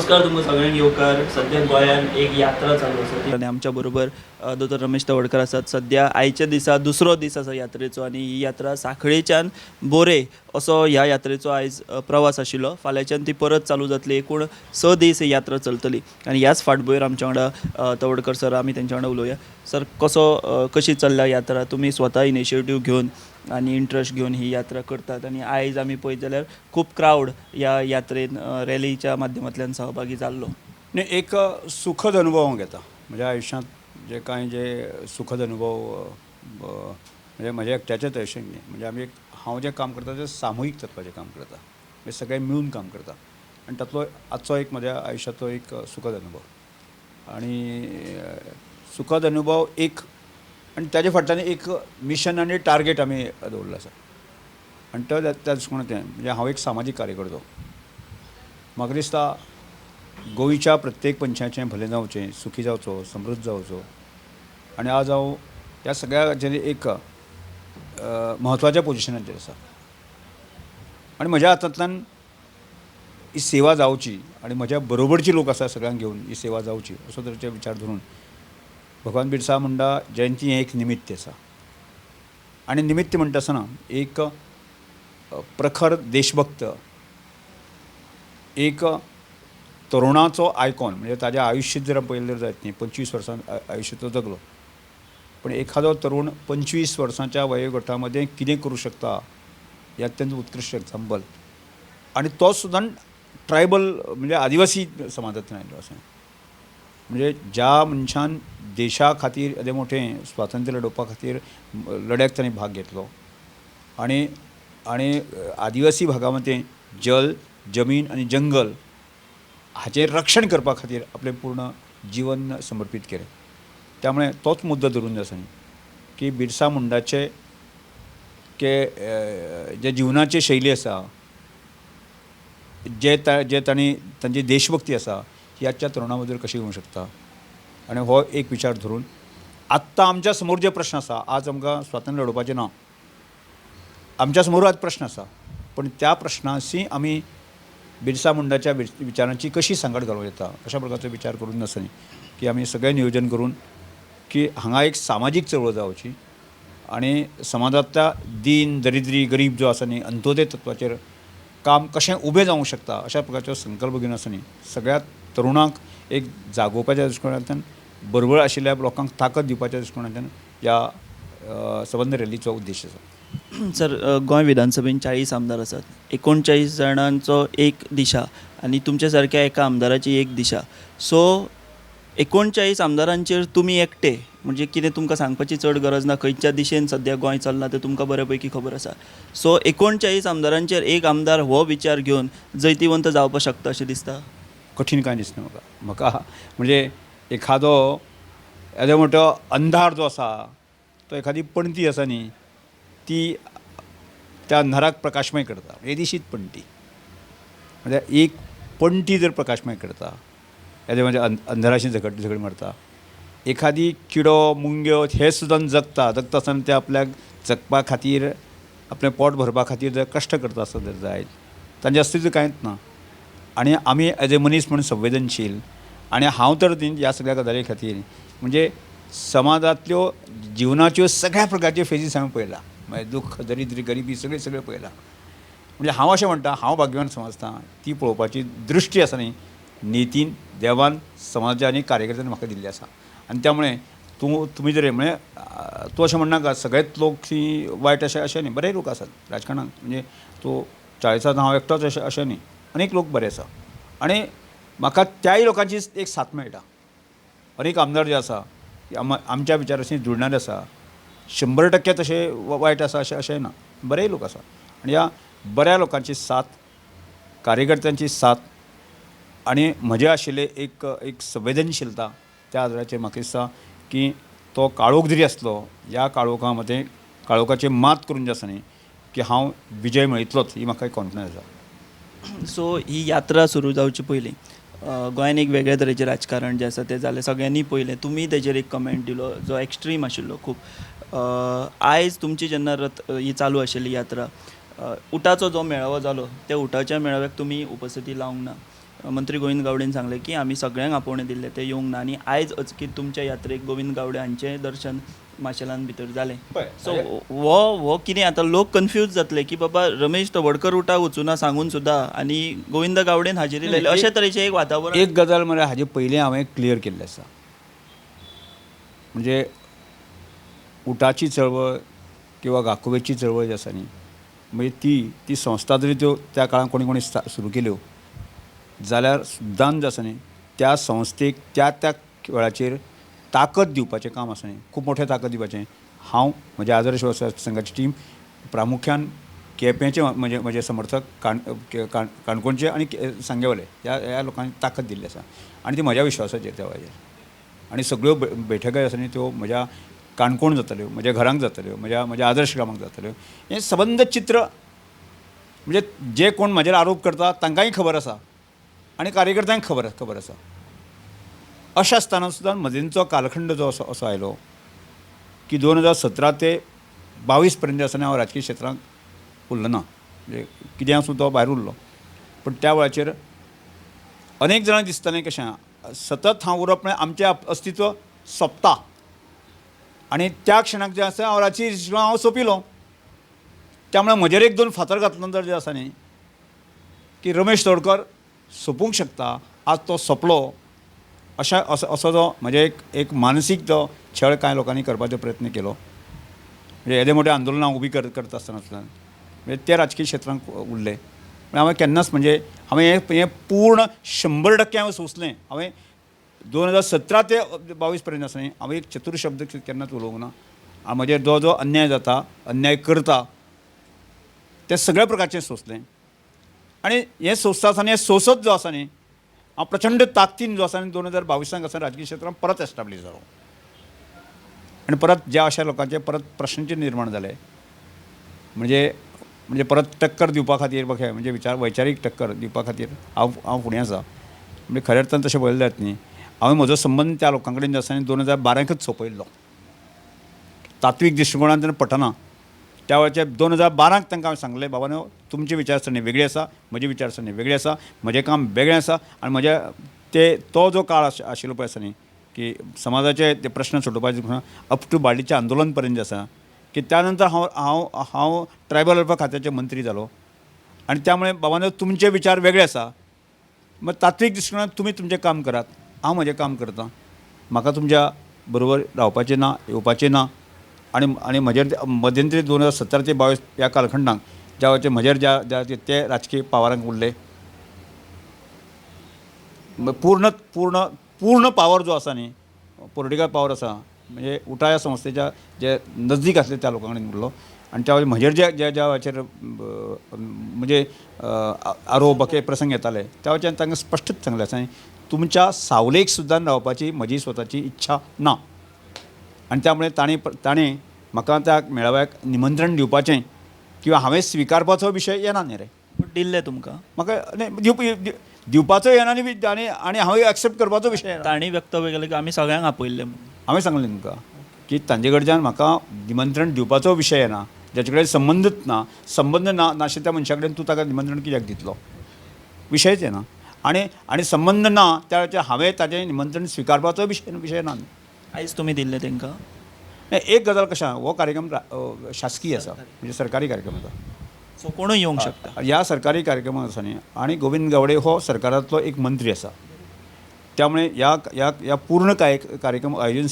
नमस्कार, तुमकां सगळ्यांक येवकार. सद्या गोंयांत एक यात्रा चालू आसा आनी आमच्या बरोबर दोतोर रमेश तवडकर आसात. सद्या आयच्या दिसा दुसरो दीस आसा यात्रेचो आनी ही यात्रा सांखळेच्यान बोरे असो ह्या यात्रेचो आयज प्रवास आशिल्लो. फाल्यांच्यान ती परत चालू जातली. एकूण 6 दीस ही यात्रा चलतली आनी ह्याच फाटभुंयेर आमच्या वांगडा तवडकर सर, आमी तेंच्या वांगडा उलोवया. सर, कसो कशी चल्ल्या यात्रा? तुमी स्वता इनिशिएटीव घेवन आनी इंट्रस्ट घेवन ही यात्रा करतात आनी आयज आमी पळयत जाल्यार खूब क्रावड ह्या यात्रेन रॅलीच्या माध्यमांतल्यान सहभागी जाल्लो. न्ही, एक सुखद अनुभव हांव घेता म्हज्या आयुश्यांत. जे कांय जे सुखद अनुभव म्हणजे म्हज्या एकट्याचेच अशें न्ही, म्हणजे आमी एक हांव जें काम करता तें सामुहीक तत्वाचें काम करता, म्हणजे सगळे मेळून काम करता आनी तातलो आजचो एक म्हज्या आयुश्याचो एक सुखद अनुभव आनी सुखद अनुभव एक आनी ताजे फाटल्यान एक मिशन आनी टार्गेट आमी दवरिल्लो आसा आनी तो त्या दृश्टिकोणांतल्यान म्हणजे हांव एक सामाजीक कार्यकर्तो. म्हाका दिसता गोंयच्या प्रत्येक मनशाचें भलें जावचें, सुखी जावचो, समृद्ध जावचो आनी आज हांव ह्या सगळ्याचेर एक म्हत्वाच्या पोजिशनाचेर आसा आनी म्हज्या हातांतल्यान ही सेवा जावची आनी म्हज्या बरोबरची लोक आसा सगळ्यांक घेवन ही सेवा जावची असो तरेचे विचार धरून भगवान बिरसा मुंडा जयंती हें एक निमित्त आसा आनी निमित्त म्हणटा आसतना एक प्रखर देशभक्त, एक तरुणाचो आयकॉन, म्हणजे ताजें आयुश्य जर पळयलें जायत न्ही, 25 वर्सां आयुश्य तो जगलो, पूण एखादो तरुण 25 वर्सांच्या वयोगटा मदें कितें करूं शकता हें अत्यंत उत्कृश्ट एग्जाम्पल. आनी तो सुद्दां ट्रायबल म्हणजे आदिवासी समाजांतल्यान आयिल्लो आसा. म्हणजे ज्या मनशान देशा खातीर येदें मोठें स्वातंत्र्य लडोवपा खातीर लढ्याक ताणें भाग घेतलो आनी आनी आदिवासी भागा मदें जल, जमीन आनी जंगल हाचें रक्षण करपा खातीर आपलें पूर्ण जिवन समर्पीत केलें. त्यामुळे तोच मुद्दो धरून आसा न्ही की बिरसा मुंडाचे के जे जिवनाची शैली आसा, जे जे तांणी तांची देशभक्ती आसा, ही आजच्या तरुणा बद्दल कशी येवंक शकता आनी हो एक विचार धरून आत्तां आमच्या समोर जे प्रश्न आसा, आज आमकां स्वातंत्र्य लडोवपाचें ना, आमच्या समोर आज प्रश्न आसा, पूण त्या प्रश्नाशी आमी बिरसा मुंडाच्या विचारांची कशी सांगड घालूं येता अशा प्रकारचो विचार करून आसा न्ही की आमी सगळें नियोजन करून की हांगा एक सामाजीक चळवळ जावची आनी समाजांतल्या दीन दरिद्री गरीब जो आसा न्ही अंत्योदय तत्वाचेर काम कशें उबें जावंक शकता अशा प्रकारचो संकल्प घेवन आसा न्ही सगळ्या तरुणांक एक जागोवपाच्या दृश्टिकोणांतल्यान, बरोबर आशिल्ल्या लोकांक ताकद दिवपाच्या दृश्टिकोणांतल्यान ह्या सबंद रॅलीचो उद्देश आसा. सर, गोंय विधानसभेन 40 आमदार आसात, 39 जाणांचो एक दिशा आनी तुमच्या सारक्या एका आमदाराची एक दिशा. सो 39 आमदारांचेर तुमी एकटे, म्हणजे कितें तुमकां सांगपाची चड गरज ना, खंयच्या दिशेन सद्या गोंय चल्लां तें तुमकां बरे पैकी खबर आसा. सो 39 आमदारांचेर एक आमदार हो विचार घेवन जैतिवंत जावपाक शकता अशें दिसता? कठीण कांय दिसना म्हाका. म्हाका म्हणजे एखादो येदो मोठो अंधार जो आसा तो एखादी पणती आसा न्ही ती त्या अंधाराक प्रकाशमय करता, येदीशीच पणटी, म्हणजे एक पणटी जर प्रकाशमय करता येदे म्हणजे अंधाराशी झगड झगड मारता. एखादी किडो मुंग्यो हे सुद्दां जगता, जगता आसतना ते आपल्याक जगपा खातीर आपलें पोट भरपा खातीर जर कश्ट करता आसत जर जायत तांचें अस्तित्व कांयच ना. आनी आमी एज ए मनीस म्हूण संवेदनशील आनी हांव तर ह्या सगळ्या गजाली खातीर म्हणजे समाजांतल्यो जिवनाच्यो सगळ्या प्रकारच्यो फेजीस हांवें पळयला, मागीर दुख्ख, दरिद्री, गरिबी सगळें सगळें पळयलां. म्हणजे हांव अशें म्हणटा, हांव भाग्यवान समजता, ती पळोवपाची दृश्टी आसा न्ही नितीन देवान समाजा आनी कार्यकर्त्यांनी म्हाका दिल्ली आसा. आनी त्यामुळे तूं तुमी जर म्हणजे तूं अशें म्हणनाका सगळेच लोक ती वायट अशें अशें न्ही, बरे लोक आसात राजकारणांत, म्हणजे तूं 40 हांव एकटोच अशें अशें न्ही, अनेक लोक बरे आसा आनी म्हाका त्याय लोकांची एक साथ मेळटा. अनेक आमदार जे आसा आमच्या विचाराशी जुळणारे आसा, 100% तशें वायट आसा अशें अशें ना, बरेय लोक आसा आनी ह्या बऱ्या लोकांची साथ, कार्यकर्त्यांची साथ आनी म्हजें आशिल्लें एक एक संवेदनशीलता त्या आदाराचेर म्हाका दिसता की तो काळोख जरी आसलो ह्या काळोखा मदें काळोखाचेर मात करून जें आसा न्ही की हांव विजय मेळयतलोच ही म्हाका एक कॉन्फिडन्स आसा. सो ही यात्रा सुरू जावची पयलीं गोंयान एक वेगळे तरेचें राजकारण जें आसा तें जालें, सगळ्यांनी पळयलें, तुमी तेजेर एक कमेंट दिलो जो एक्स्ट्रीम आशिल्लो खूब. आयज तुमची जेन्ना रथ ही चालू आशिल्ली यात्रा, उटाचो जो मेळावो जालो त्या उटाच्या मेळाव्याक तुमी उपस्थिती लावंक ना. मंत्री गोविंद गावडेन सांगलें की आमी सगळ्यांक आपोवणें दिल्लें तें येवंक ना आनी आयज अचकीत तुमच्या यात्रेक गोविंद गावडे हांचें दर्शन माशेलान भितर जालें. पळय, सो हो हो कितें आतां लोक कन्फ्यूज जातले की बाबा रमेश तवडकर उटा वचूना सांगून सुद्दां आनी गोविंद गावडेन हाजेरी लायली, अशे तरेचें एक वातावरण. एक गजाल म्हळ्यार हाजे पयलीं हांवें क्लियर केल्लें आसा, म्हणजे उटाची चळवळ किंवा गाकोवेची चळवळ जी आसा न्ही, म्हणजे ती ती संस्था जरी त्यो त्या काळान कोणी कोणी सुरू केल्यो जाल्यार सुद्दां जें आसा न्ही त्या संस्थेक त्या त्या वेळाचेर ताकद दिवपाचें काम आसा न्ही, खूब मोठें ताकद दिवपाचें. हांव म्हज्या आदर्श वेवसाय संघाची टीम प्रामुख्यान केपेंचे म्हजे म्हजे समर्थक काणकोणचे आनी सांगेवाले ह्या ह्या लोकांनी ताकद दिल्ली आसा आनी ती म्हज्या विश्वासाचेर त्या वेळाचेर. आनी सगळ्यो बैठका आसा न्ही त्यो म्हज्या काणकोण जाताल्यो, म्हज्या घरांक जाताल्यो, म्हज्या म्हज्या आदर्श ग्रामाक जाताल्यो. हें सबंद चित्र म्हणजे जे कोण म्हजेर आरोप करता तांकांय खबर आसा आनी कार्यकर्त्यांक खबर आसा. अशें आसतना सुद्दां मदींचो कालखंड जो असो असो आयलो की 2017 ते 22 पर्यंत आसतना हांव राजकीय क्षेत्रांत उरलो ना, म्हणजे कितें आसूं तो भायर उरलो. पूण त्या वेळाचेर अनेक जाणांक दिसतालें कशें सतत हांव उरप म्हळ्यार आमचें अस्तित्व सोंपता आनी त्या क्षणाक जें आसा हांव राजकीय हांव सोंपिलो. त्यामुळे म्हजेर एक दोन फातर घातलो नंतर जें आसा न्ही की रमेश तवडकर सोंपूंक शकता, आज तो सोंपलो, अशा असो असो जो म्हजे एक एक मानसीक जो छळ कांय लोकांनी करपाचो प्रयत्न केलो. म्हणजे येदे मोठे आंदोलनां उबी करता आसतना म्हणजे ते राजकीय क्षेत्रांत उरले. पूण हांवें केन्नाच म्हणजे हांवें हें पूर्ण 100% हांवें सोंसलें. हांवें 2017 ते 22 पर्यंत आसा न्ही हांवें एक चतुर शब्द केन्नाच उलोवंक ना. म्हजेर जो जो अन्याय जाता, अन्याय करता ते सगळ्या प्रकारचें सोंसलें. आनी हें सोंसता आसतना हें सोंसत जो आसा न्ही हांव प्रचंड ताकदीन जो आसा न्ही 2022 आसा राजकीय क्षेत्रांत परत एस्टाब्लीश जालो आनी परत ज्या अशा लोकांचे परत प्रश्नचिन्न निर्माण जाले, म्हणजे म्हणजे परत टक्कर दिवपा खातीर बघ म्हणजे विचार वैचारीक टक्कर दिवपा खातीर हांव हांव फुडें आसा. म्हणजे खऱ्या अर्थान तशें पळयलें जायत न्ही, हांवें म्हजो संबंद त्या लोकां कडेन जो आसा न्ही 2012कच सोंपयल्लो. तात्वीक दृश्टिकोणान तेन्ना पटना त्या वेळाचेर 2012 तांकां हांवें सांगलें, बाबा न्हू तुमची विचारसरणी वेगळी आसा, म्हजी विचारसरणी वेगळी आसा, म्हजें काम वेगळें आसा आनी म्हज्या ते तो जो काळ आशिल्लो पळय आसा न्ही की समाजाचे ते प्रश्न सोडोवपाचे अप टू बार्डीचें आंदोलन पर्यंत जें आसा की त्या नंतर हांव हांव हांव ट्रायबल वेलफेअर खात्याचे मंत्री जालो आनी त्यामुळे बाबा न्हू तुमचे विचार वेगळे आसा, मग तात्वीक दृश्टिकोणान तुमी तुमचें काम करात, हांव म्हजें काम करतां, म्हाका तुमच्या बरोबर रावपाचें ना, येवपाचें ना. आनी आनी म्हजेर मध्यंतरी 2017 ते 22 ह्या कालखंडाक ज्या वेळाचेर म्हजेर ज्या ज्या ते राजकीय पावरांक उरले, पूर्ण पूर्ण पूर्ण पावर जो आसा न्ही पॉलिटिकल पावर आसा म्हणजे उटा ह्या संस्थेच्या जे नजदीक आसले त्या लोकां कडेन उरलो. आनी त्या वेळार म्हजेर जे ज्या ज्या वेळाचेर म्हणजे आरोप के प्रसंग येताले त्या वेळाचेर तांकां स्पश्टच सांगलें आसा तुमच्या सावलेक सुद्दां रावपाची म्हजी स्वताची इच्छा ना. आनी त्यामुळे ताणें ताणें म्हाका त्या मेळाव्याक निमंत्रण दिवपाचें किंवा हांवें स्विकारपाचो विशय येना न्ही रे. पूण दिल्लें तुमकां? म्हाका न्ही दिवपाचो येना न्ही आनी हांवें एक्सेप्ट करपाचो विशय येना. तांणी वक्तव्य केलें की आमी सगळ्यांक आपयल्लें म्हणून. हांवें सांगलें तुमकां की तांचे कडच्यान म्हाका निमंत्रण दिवपाचो विशय येना, जाचे कडेन संबंदच ना, संबंद ना नाशिल्ल्या त्या मनशा कडेन तूं ताका निमंत्रण कित्याक दितलो, विशयच येना. आनी आनी संबंद ना त्या वेळाचेर हांवें ताचें निमंत्रण स्विकारपाचो विशय ना. आयज तुमी दिल्लें तांकां? एक गजाल कशें आहा, हो कार्यक्रम शासकीय आसा, म्हणजे सरकारी कार्यक्रम आसा, सो कोणूय येवंक शकता ह्या सरकारी कार्यक्रमाक आसा न्ही. आनी गोविंद गावडे हो सरकारांतलो एक मंत्री आसा, त्यामुळे ह्या ह्या ह्या पूर्ण कार्यक्रम आयोजन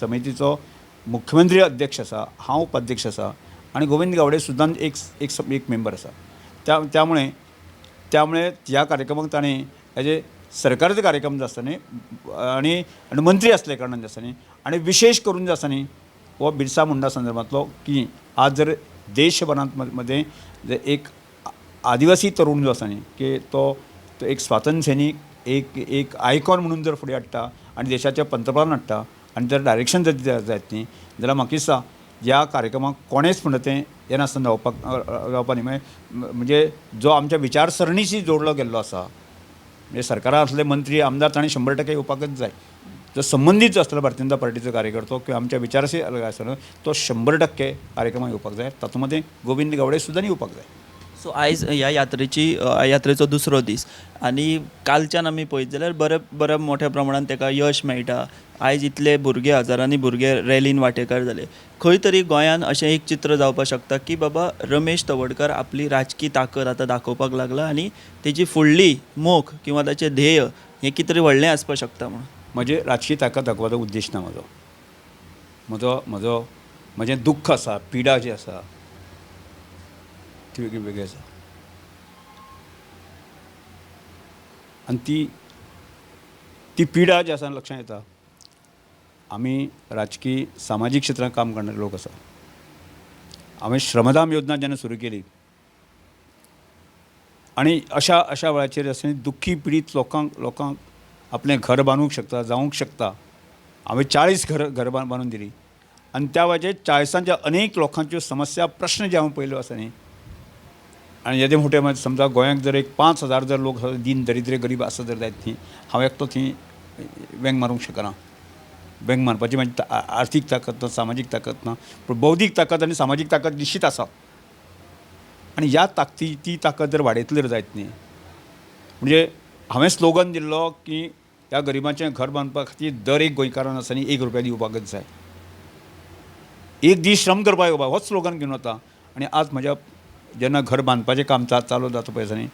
समितीचो मुख्यमंत्री अध्यक्ष आसा, हांव उपाध्यक्ष आसा आनी गोविंद गावडे सुद्दां एक एक एक मेंबर आसा. त्यामुळे त्यामुळे ह्या कार्यक्रमाक ताणें एज ए सरकाराचो कार्यक्रम जो आसता न्ही आनी आनी मंत्री आसले कारणान जे आसा न्ही आनी विशेश करून जे आसा न्ही हो बिरसा मुंडा संदर्भांतलो की आज जर देशभरांत मदें जे एक आदिवासी तरुण जो आसा न्ही की तो एक स्वातंत्र्य सैनीक एक एक आयकॉन म्हणून जर फुडें हाडटा आनी देशाचे पंतप्रधान हाडटा आनी जर डायरेक्शन जर जायत न्ही जाल्यार म्हाका दिसता ह्या कार्यक्रमाक कोणेंच म्हणटा तें येनासतना रावपाक रावपा न्ही. म्हणजे जो आमच्या विचारसरणीशी जोडलो गेल्लो आसा म्हणजे सरकारां आसले मंत्री आमदार ताणें 100% येवपाकच जाय. जो संबंदीत जो आसतलो भारतीय जनता पार्टीचो कार्यकर्तो किंवा आमच्या विचाराशी अलग आसतलो तो 100% कार्यक्रमाक येवपाक जाय, तातूंत मदें गोविंद गावडे सुद्दां येवपाक जाय. सो आयज ह्या यात्रेची यात्रेचो दुसरो दीस आनी कालच्यान आमी पळयत जाल्यार बऱ्या बऱ्या मोठ्या प्रमाणान ताका यश मेळटा. आयज इतले भुरगे, हजारांनी भुरगे रॅलीन वांटेकार जाले. खंय तरी गोंयान अशें एक चित्र जावपाक शकता की बाबा रमेश तवडकर आपली राजकी ताकद आतां दाखोवपाक लागला आनी तेजी फुडली मोख किंवा ताचें ध्येय हें कितें तरी व्हडलें आसपाक शकता म्हणून. म्हजे राजकी ताकद दाखोवपाचो उद्देश ना म्हजो. म्हजो म्हजो म्हजें दुख्ख आसा, पिडा जी आसा ती वेगळी वेगळी आसा आनी ती ती पिडा जी आसा लक्षांत येता आमी राजकी सामाजीक क्षेत्रांत काम करणारे लोक आसा. हांवें श्रमदान योजना जेन्ना सुरू केली आनी अशा अशा वेळाचेर अशें दुख्खी पिडीत लोकांक लोकांक आपलें घर बांदूंक शकता, जावंक शकता. हांवें 40 घर घर बांदून दिलीं आनी त्या वेळाचेर 40 अनेक लोकांच्यो समस्या प्रश्न जे हांवें पळयल्यो आसा न्ही. आनी येदे मोठे म्हणजे समजा गोंयांत जर एक 5,000 जर लोक दीन दरिद्रे गरीब आसा जर जायत न्ही, हांव एकटो थंय वेंग मारूंक शकना. वेंग मारपाची म्हजी आर्थीक ताकद ना, सामाजीक ताकद ना, पूण बौद्धीक ताकद आनी सामाजीक ताकद निश्चीत आसा. आनी ह्या ताकदी ती ताकद जर वाडयतली जर जायत न्ही, म्हणजे हांवें स्लोगन दिल्लो की ह्या गरिबांचें घर बांदपा खातीर दर एक गोंयकारान आसा न्ही 1 रुपया दिवपाकच जाय, एक दीस श्रम करपाक येवपा, होच स्लोगन घेवन वता. आनी आज म्हज्या जेन्ना घर बांदपाचें काम चालू जाता पळय आसा न्ही,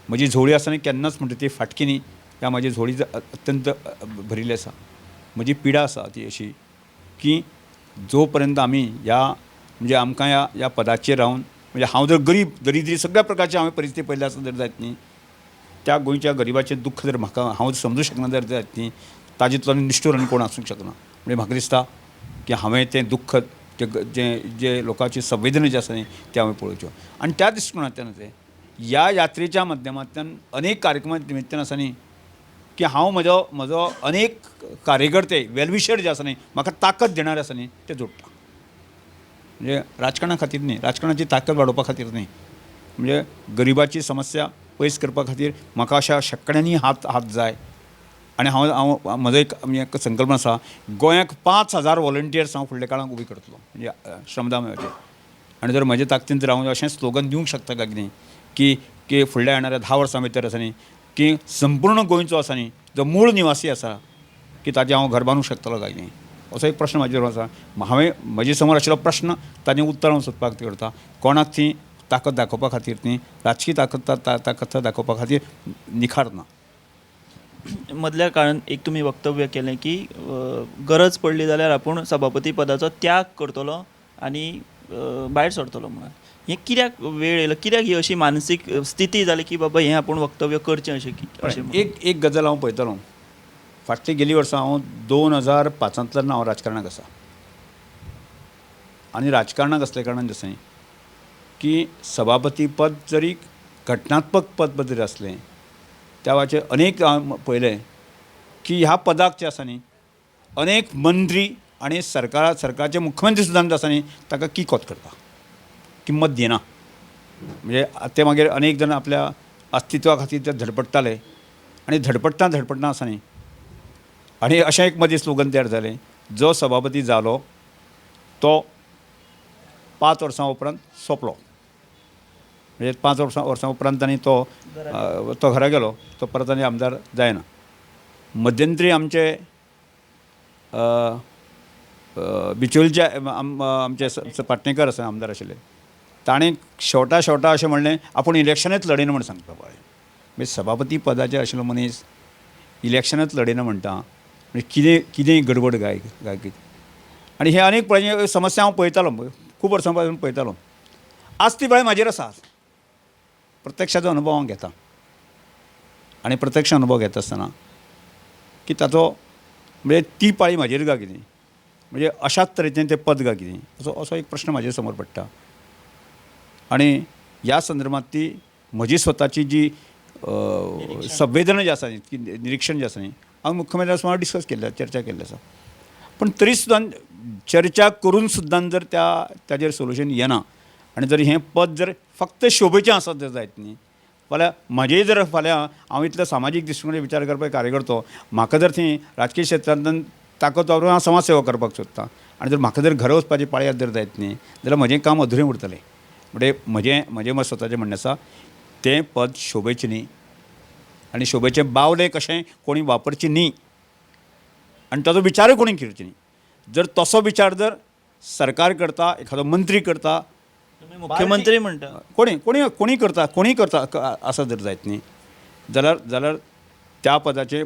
म्हजी झोळी आसा न्ही केन्नाच म्हणटा ती फाटकी न्ही, त्या म्हजी झोळी अत्यंत भरिल्ली आसा. म्हजी पिडा आसा ती अशी की जो पर्यंत आमी ह्या म्हणजे आमकां ह्या ह्या पदाचेर रावन म्हणजे हांव जर गरीब दरिद्री सगळ्या प्रकारची हांवें परिस्थिती पळयल्ली आसा जर जायत न्ही, त्या गोंयच्या गरिबाचें दुख्ख जर म्हाका हांव समजूं शकना जर जायत न्ही, ताजेतलो आनी निश्ठूर आनी कोण आसूंक शकना. म्हणजे म्हाका दिसता की हांवें तें दुख्ख जें जे लोकांची संवेदना जी आसा न्ही तें हांवें पळोवच्यो. आनी त्या दृश्टिकोणांतल्यान तें ह्या यात्रेच्या माध्यमांतल्यान अनेक कार्यक्रमा निमित्तान आसा न्ही की हांव म्हजो म्हजो अनेक कार्यकर्ते वेलविशर जे आसा न्ही म्हाका ताकद देणारे आसा न्ही ते जोडटा. म्हणजे राजकारणा खातीर न्ही, राजकारणाची ताकद वाडोवपा खातीर न्ही, म्हणजे गरिबाची समस्या पयस करपा खातीर म्हाका अशा शेंकड्यांनी हात हात जाय. आनी हांव हांव म्हजो एक म्हणजे संकल्प आसा, गोंयाक 5,000 वॉलंटियर्स हांव फुडल्या काळांत उबी करतलो, म्हणजे श्रमदान. आनी जर म्हजे ताकदीन जर हांव अशें स्लोगन दिवंक शकता काय कितें की की फुडल्या येणाऱ्या 10 वर्सां भितर आसा न्ही की संपूर्ण गोंयचो आसा न्ही जो मूळ निवासी आसा की ताजें हांव घर बांदूंक शकतलो काय न्ही, असो एक प्रश्न म्हाजेर आसा. हांवें म्हजे समोर आशिल्लो प्रश्न ताजें उत्तर हांव सोदपाक करता. कोणाक ती ताकद दाखोवपा खातीर न्ही, राजकी ताकद ताकद दाखोवपा खातीर निखार ना. मदल्या काळान एक तुमी वक्तव्य केलें की गरज पडली जाल्यार आपूण सभापती पदाचो त्याग करतलो आनी भायर सरतलो म्हणून. हें कित्याक वेळ येयलो, कित्याक ही अशी मानसीक स्थिती जाली की बाबा हें आपूण वक्तव्य करचें अशें अशें? एक एक गजाल हांव पळयतालो, फाटली गेली वर्सां हांव 2005 हांव राजकारणाक आसा. आनी राजकारणाक आसल्या कारणान जशें की सभापती पद जरी घटनात्मक पद जरी आसलें त्या वेळाचेर अनेक हांवें पळयलें की ह्या पदाक जें आसा न्ही अनेक मंत्री आनी सरकाराचे मुख्यमंत्री सुद्दां आसा न्ही ताका किकोत करता, किंमत दिना. म्हणजे ते मागीर अनेक जाण आपल्या अस्तित्वा खातीर ते धडपडटाले आनी धडपडटा धडपडटा आसा न्ही. आनी अशें एक मदीं स्लोगन तयार जालें, जो सभापती जालो तो 5 वर्सां उपरांत सोंपलो. म्हणजे 5 वर्सां उपरांत आनी तो तो घरा गेलो, तो परत आनी आमदार जायना. मध्यंतरी आमचे बिचोलचे आमचे पाटणेकर आसा आमदार आशिल्ले, ताणें शेवटा शेवटा अशें म्हणलें आपूण इलेक्शनच लडयना म्हूण सांगता पळय. म्हणजे सभापती पदाचेर आशिल्लो मनीस इलेक्शनच लडयना म्हणटा, म्हणजे कितें कितें गडबड गाय गाय कितें. आनी हे अनेक पळय समस्या हांव पळयतालो, खूब वर्सां पासून पळयतालो. आज ती पळय म्हाजेर आसा, प्रत्यक्षाचो अनुभव हांव घेता. आनी प्रत्यक्ष अनुभव घेता आसतना की ताचो म्हणजे ती पाळी म्हाजेर गा कितें, म्हणजे अशाच तरेचें तें पद गा कितें, असो असो एक प्रश्न म्हाजे समोर पडटा. आनी ह्या संदर्भात ती म्हजी स्वताची जी संवेदना जी आसा ती निरिक्षण जें आसा न्ही हांवें मुख्यमंत्र्या समोर डिस्कस केल्लें, चर्चा केल्ली आसा. पूण तरी सुद्दां चर्चा करून सुद्दां जर त्या ताजेर सोल्युशन येना आनी जर हें पद जर फक्त शोभेचें आसत जर जायत न्ही फाल्यां म्हजें जर फाल्यां हांव इतलो सामाजीक दृश्टिकोणान विचार करपाक कार्यकर्तो, म्हाका जर थंय राजकीय क्षेत्रांतल्यान ताकद वापरून हांव समाज सेवा करपाक सोदतां आनी जर म्हाका जर घरा वचपाची पाळी जर जायत न्ही जाल्यार म्हजें काम अधुरें उरतलें. म्हणजे म्हजें म्हजें मत स्वताचें म्हणणें आसा, तें पद शोभेचें न्ही आनी शोभेचें बावलें कशें कोणी वापरचें न्ही आनी ताजो विचारूय कोणी करचो न्ही. जर तसो विचार जर सरकार करता, एखादो मंत्री करता, तुमी मुख्यमंत्री म्हणटा, कोणी कोणी कोणी करता, कोणी करता आसा जर जायत न्ही जाल्यार जाल्यार त्या पदाचे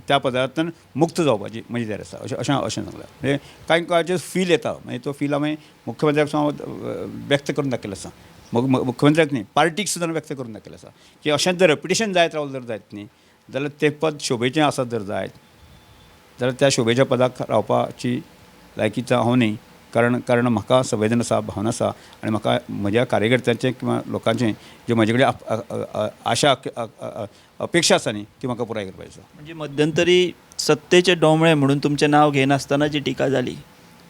त्या पदांतल्यान मुक्त जावपाची म्हजी तयारी आसा, अशें अशें अशें सांगलां. म्हणजे कांय कांयचे फील येता, मागीर तो फील हांवें मुख्यमंत्र्याक सुद्दां हांव व्यक्त करून दाखयलो आसा, मुख्यमंत्र्याक न्ही पार्टीक सुद्दां व्यक्त करून दाखयलें आसा की अशेंच जर रेपिटेशन जायत रावलें जर जायत न्ही जाल्यार तें पद शोभेचें आसत जर जायत जाल्यार त्या शोभेच्या पदाक रावपाची लायकीचो हांव न्ही, कारण कारण म्हाका संवेदना आसा, भावना आसा आनी म्हाका म्हज्या कार्यकर्त्यांचें किंवा लोकांचें जे म्हजे कडेन आशा अपेक्षा आसा न्ही ती म्हाका पुराय करपाची आसा. म्हणजे मध्यंतरी सत्तेचे डोमळे म्हणून तुमचें नांव घेनासतना जी टिका जाली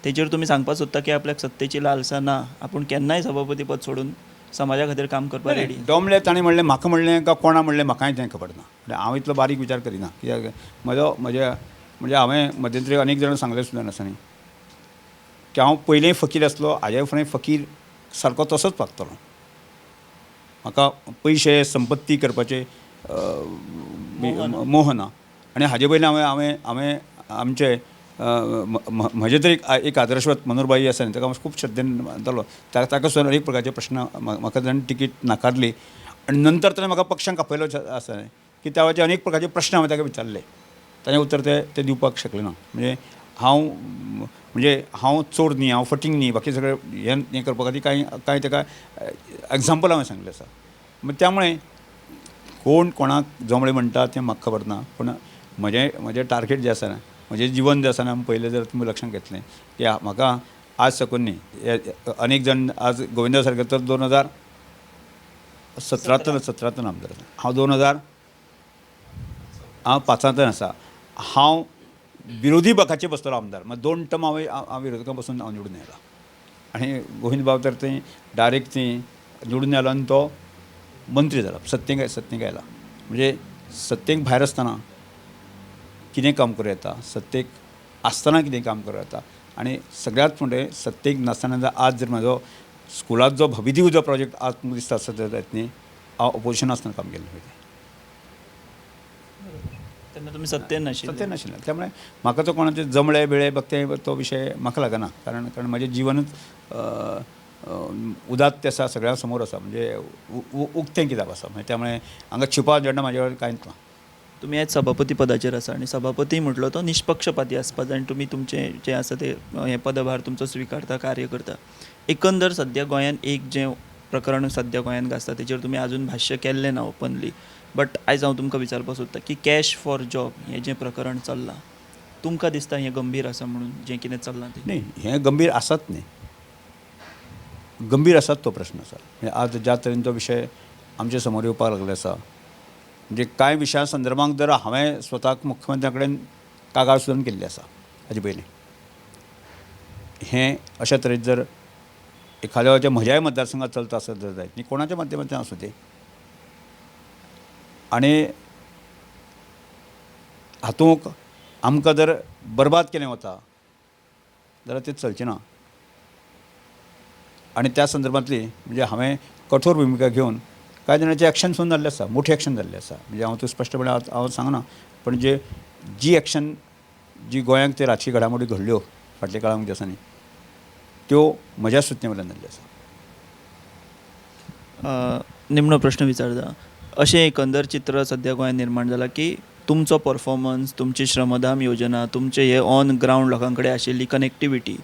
तेजेर तुमी सांगपाक सोदता की आपल्याक सत्तेची लालसा ना, आपूण केन्नाय सभापती पद सोडून समाजा खातीर काम करपाक रेडी? डोमले ताणें म्हणलें, म्हाका म्हणलें काय कोणा म्हणलें म्हाकाय तें खबर ना, म्हणजे हांव इतलो बारीक विचार करिना, कित्याक म्हजो म्हज्या म्हणजे हांवें मध्यंतरी अनेक जाणां सांगलें सुद्दां आसा न्ही की हांव पयलीं फकीर आसलो, हाज्या फुडें फकीर सारको तसोच वागतलो. म्हाका पयशे संपत्ती करपाचे मोह ना आनी हाजे पयलीं हांवें हांवें हांवें आमचे म्हजें तरी एक आदर्शवत मनोहरभाई आसा न्ही, ताका हांव खूब श्रद्धेन मानतालो, ताका सुद्दां अनेक प्रकारचे प्रश्न म्हाका ताणें तिकीट नाकारली आनी नंतर ताणें म्हाका पक्षांक आपयलो आसा न्ही की त्या वेळाचेर अनेक प्रकारचे प्रश्न हांवें ताका विचारले, ताणें उत्तर ते दिवपाक शकले ना. म्हणजे हांव चोर न्ही, हांव फटींग न्ही, बाकी सगळें हें करपा खातीर कांय कांय ताका एग्जाम्पल हांवें सांगलें आसा. त्यामुळे कोण कोणाक जमळे म्हणटा तें म्हाका खबर ना, पूण म्हजें म्हजें टार्गेट जें आसा ना, म्हजें जिवन जें आसा ना, पयलें जर तुमी लक्षांत घेतलें की म्हाका आज साकून न्ही, अनेक जाण आज गोविंदा सारके तर 2017 आमदार आसा, हांव 2005 आसा, हांव विरोधी पक्षाचे बसतलो आमदार, मागीर 2 टर्म हांवें हांव विरोधकां बसून हांव निवडून आयला आनी गोविंद बाब तर थंय डायरेक्ट थंय निवडून आयलो आनी तो मंत्री जाला, सत्तेक आयला. म्हणजे सत्तेक भायर आसतना कितें काम करूं येता, सत्तेक आसतना कितें काम करूं येता, आनी सगळ्यांत फुडें सत्तेक नासतना जर आज जर म्हजो स्कुलांत जो भविदीव जो प्रोजेक्ट आज तुमकां दिसता आसत जायत न्ही, हांव ओपोजिशन आसतना काम केल्लें पळय तेन्ना तुमी सत्तेन नाशिल्ले, सत्तेन नाशिल्लें, त्यामुळे म्हाका तो कोणाचे जमळे बिळे बघते तो विशय म्हाका लागना, कारण कारण म्हजें जिवनूच उदात्त आसा, सगळ्यां समोर आसा, म्हणजे उक्तें किताब आसा, म्हणजे त्यामुळे हांगा छिपा जेन्ना म्हाजे कडेन कांयच ना. तुमी आयज सभापती पदाचेर आसा आनी सभापती म्हटलो तो निष्पक्षपाती आसपा जाय आनी तुमी तुमचें जें आसा तें हें पदभार तुमचो स्विकारता, कार्य करता. एकंदर सद्या गोंयांत एक जें प्रकरण सद्या गोंयांत गाजता तेजेर तुमी आजून भाश्य केल्लें ना ओपनली, बट आयज हांव तुमकां विचारपाक सोदतां की कॅश फॉर जॉब हें जें प्रकरण चल्लां तुमकां दिसता हें गंभीर आसा म्हणून जें कितें चल्लां तें? न्ही, हें गंभीर आसात न्ही, गंभीर आसात तो प्रश्न आसा. म्हणजे आज ज्या तरेन तो विशय आमच्या समोर येवपाक लागले आसा, म्हणजे कांय विशया संदर्भांत जर हांवें स्वताक मुख्यमंत्र्या कडेन कागाळ सुद्दां केल्ली आसा हाजे पयलीं, हें अशा तरेन जर एखाद्या वेळाचेर म्हज्याय मतदारसंघात चलता आसत जर जायत न्ही, कोणाच्या माध्यमांतल्यान आसूं तें, आनी हातूंत आमकां जर बरबाद केलें वता जाल्यार तें चलचें ना. आनी त्या संदर्भांतली म्हणजे हांवें कठोर भुमिका घेवन कांय जाणांचें एक्शन सुद्दां जाल्लें आसा, मोठें एक्शन जाल्लें आसा, म्हणजे हांव तें स्पश्टपणे हांव सांगना, पण जे जी एक्शन जी गोंयांत ते राजकी घडामोडी घडल्यो फाटल्या काळांत दिसांनी त्यो म्हज्या सुचणे वयल्यान जाल्ल्यो आसा. निमणो प्रश्न विचारता, अशें एकंदर चित्र सद्या गोंयांत निर्माण जालां की तुमचो परफॉर्मन्स, तुमची श्रमदान योजना, तुमचे हे ऑन ग्रावंड लोकां कडेन आशिल्ली कनेक्टिविटी,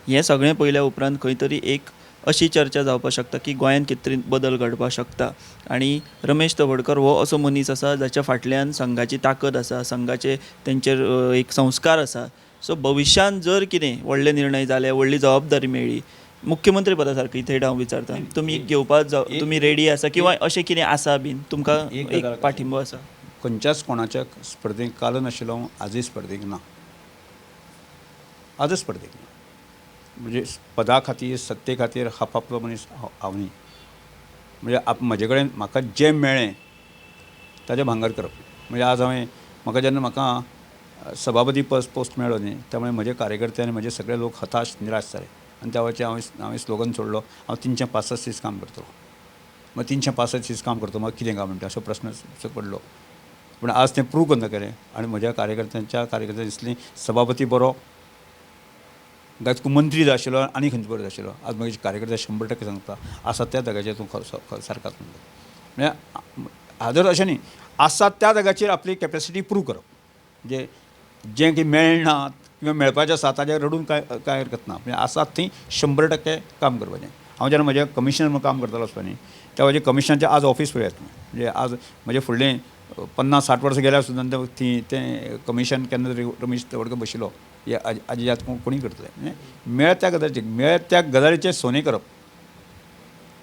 हें सगळें पळयल्या उपरांत खंय तरी एक अशी चर्चा जावपाक शकता की गोंयांत कितें तरी बदल घडपाक शकता आनी रमेश तवडकर हो असो मनीस आसा जाच्या फाटल्यान संघाची ताकद आसा, संघाचे तेंचेर एक संस्कार आसा. सो भविश्यांत जर कितें व्हडले निर्णय जाले, व्हडली जबाबदारी मेळ्ळी, मुख्यमंत्री पदा सारकी थेट हांव विचारता, तुमी घेवपाक तुमी रेडी आसा किंवा अशें कितें आसा बीन तुमकां एक पाठिंबो आसा? खंयच्याच कोणाच्या स्पर्धेक काल नाशिल्लो हांव, आजूय स्पर्धेक ना, आजच स्पर्धेक ना. म्हणजे पदा खातीर सत्ते खातीर हापापलो मनीस हांव न्ही. म्हणजे म्हजे कडेन म्हाका जें मेळ्ळें ताजें भांगर करप. म्हणजे आज हांवें म्हाका जेन्ना म्हाका सभापती पोस्ट मेळ्ळो न्ही, त्यामुळे म्हजे कार्यकर्ते आनी म्हजे सगळे लोक हताश निराश जाले. आनी त्या वेळाचेर हांवें स्लोगन सोडलो, हांव 365 दीस काम करतलो. मागीर 365 दीस काम करतो मागीर कितें काय म्हणटा असो प्रस्न पडलो. पूण आज तें प्रूव करना केलें आनी म्हज्या कार्यकर्त्यांनी दिसलें सभापती बरो काय तुका मंत्री जाय आशिल्लो आनी खंयचो बरो जाय आशिल्लो. आज म्हजे कार्यकर्ते 100% सांगता आसा त्या जाग्याचेर तूं सारको आसा म्हणटा. म्हळ्यार हाजर अशें न्ही, आसा त्या जाग्याचेर आपली कॅपेसिटी प्रूव करप, म्हणजे जें कितें मेळना किंवा मेळपाचें आसा ताजेर रडून कांय कांय हरकत ना. म्हणजे आसा थंय 100% काम करपाचें. हांव जेन्ना म्हज्या कमिशनर म्हणून काम करतालो आसता न्ही त्या म्हज्या कमिशनराचें आज ऑफीस पळयात तुमी, म्हणजे आज म्हजे फुडलें 50-60 वर्सां गेल्यार सुद्दां ती तें कमिशन केन्ना तरी रमेश तवडकर बशिल्लो हे आजी याद कोणीय करतले. म्हणजे मेळत त्या गजालीचेर, मेळत त्या गजालीचें सोनें करप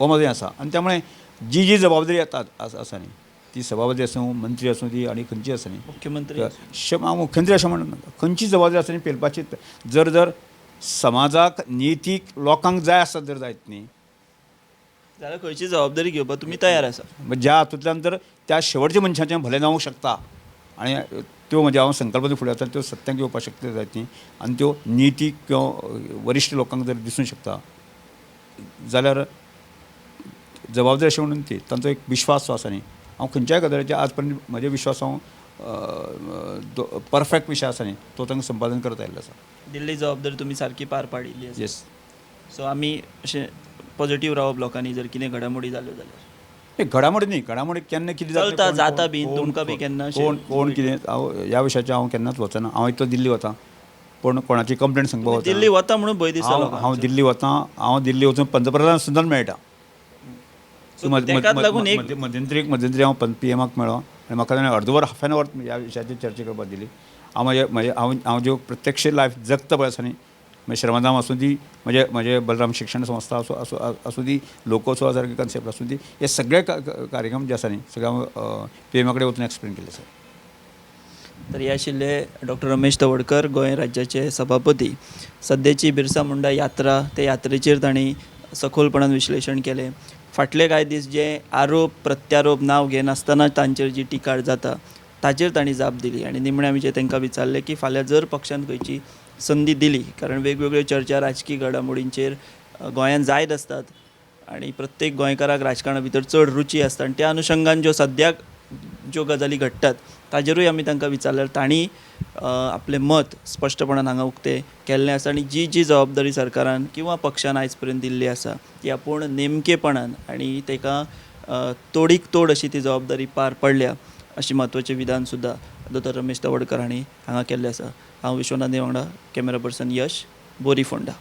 हो म्हजो हें आसा. आनी त्यामुळे जी जी जबाबदारी येतात आसा न्ही, ती सभापती आसूं, मंत्री आसूं, ती आनी खंयची आसा न्ही, मुख्यमंत्री हांव मुख्यमंत्री अशें म्हणना, खंयची जबाबदारी आसा न्ही पेलपाची. जर जर समाजाक नितीक लोकांक जाय आसत जर जायत न्ही जाल्यार खंयची जबाबदारी घेवपाक तुमी तयार आसा. ज्या हातूंतल्यान तर त्या शेवटच्या मनशाचें भलें जावंक शकता आनी त्यो म्हज्या हांव संकल्पना फुडें वता त्यो सत्यांक येवपाक शकता जायत न्ही आनी त्यो नितीक किंवा वरिश्ठ लोकांक जर दिसूंक शकता जाल्यार जबाबदारी अशें म्हणून ती तांचो एक विश्वास जो आसा न्ही, हांव खंयच्याय गजालीचेर आज पर्यंत म्हजे विश्वास हांव परफेक्ट विशय आसा न्ही तो तांकां संपादन करत आयिल्लो आसा. दिल्ली जबाबदारी तुमी सारकी पार पाडिल्ली आसा. येस. सो आमी अशें पॉझिटीव रावप लोकांनी जर कितें घडामोडी जाल्यो जाल्यार. घडामोडी न्ही, घडामोडी केन्ना कितें जाता चलता जाता बी तुमकां बी केन्ना कोण कोण कितें हांव ह्या विशयाचेर हांव केन्नाच वचना. हांव इतलो दिल्ली वता पूण कोणाची कंप्लेन सांगपाक वचना. दिल्ली वता म्हणून भंय दिसता. हांव दिल्ली वता, हांव दिल्ली वचून पंतप्रधान सुद्दां मेळटा. मध्यंतरी हांव पी एमाक मेळ्ळो आनी म्हाका ताणें अर्दवर हाफ एन our ह्या विशयाचेर चर्चा करपाक दिली. हांव म्हजे म्हजे हांव हांव ज्यो प्रत्यक्ष लायफ जगता पळय आसा न्ही, मागीर श्रमधाम आसूं दी, म्हजे म्हजे बलराम शिक्षण संस्था आसूं आसूं आसूं दी, लोकोत्सवा सारके कन्सेप्ट आसूं दी, हे सगळे कार्यक्रम जे आसा न्ही सगळे हांव पी एमा कडेन वचून एक्सप्लेन केल्ले आसा. तर हे आशिल्ले डॉक्टर रमेश तवडकर, गोंय राज्याचे सभापती. सद्याची बिरसा मुंडा यात्रा, ते यात्रेचेर तांणी सखोलपणान विश्लेशण केलें. फाटले कांय दीस जे आरोप प्रत्यारोप नांव घेनासतना तांचेर जी टिका जाता ताचेर तांणी जाप दिली आनी निमणें आमी जे तांकां विचारलें की फाल्यां जर पक्षान खंयची संदी दिली, कारण वेगवेगळ्यो चर्चा राजकी घडामोडींचेर गोंयांत जायत आसतात आनी प्रत्येक गोंयकाराक राजकारणा भितर चड रुची आसता आनी त्या अनुशंगान ज्यो सद्याक ज्यो गजाली घडटात ताजेरूय आमी तांकां विचारल्यार तांणी आपलें मत स्पश्टपणान हांगा उक्तें केल्लें आसा आनी जी जी जबाबदारी सरकारान किंवा पक्षान आयज पर्यंत दिल्ली आसा ती आपूण नेमकेपणान आनी ताका तोडीक तोड अशी ती जबाबदारी पार पडल्या अशें म्हत्वाचें विधान सुद्दां दोतोर रमेश तवडकर हांणी हांगा केल्लें आसा. हांव विश्वनाथ देवांगडा, कॅमेरा पर्सन यश, बोरी फोंडा.